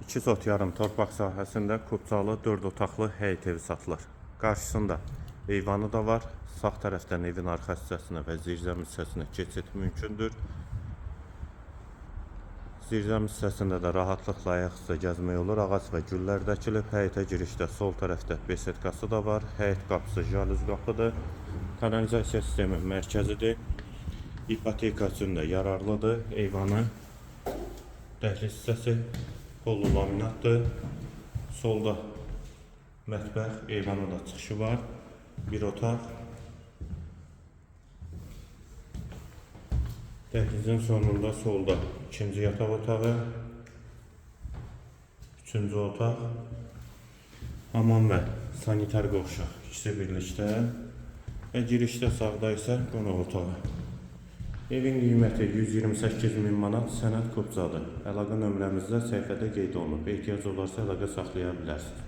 2 sot yarım torpaq sahəsində kubcalı 4 otaqlı həyət evi satılır. Qarşısında eyvanı da var. Sağ tərəfdən evin arxa hissəsinə və zirzəmi hissəsinə keçid mümkündür. Zirzəmi hissəsində də rahatlıqla ayaq üstə gəzmək olur. Ağac və güllər də əkilib. Həyətə girişdə sol tərəfdə besetkası da var. Həyət qapısı jalüz qapıdır. Kanalizasiya sistemi mərkəzidir. İpoteka üçün də yararlıdır. Eyvanı dəhliz hissəsi polu laminatdır. Solda mətbəx, eyvana da çıxışı var. Bir otaq. Dəhlizin sonunda solda ikinci yataq otağı, üçüncü otaq, hamam və sanitar qovşaq ikisi birlikdə və girişdə sağda isə qonaq otağı. Evin qiyməti 128 min manat, sənəd kubcadır. Əlaqə nömrəmizdə səhifədə qeyd olunub. Ehtiyac olarsa əlaqə saxlaya bilərsiniz.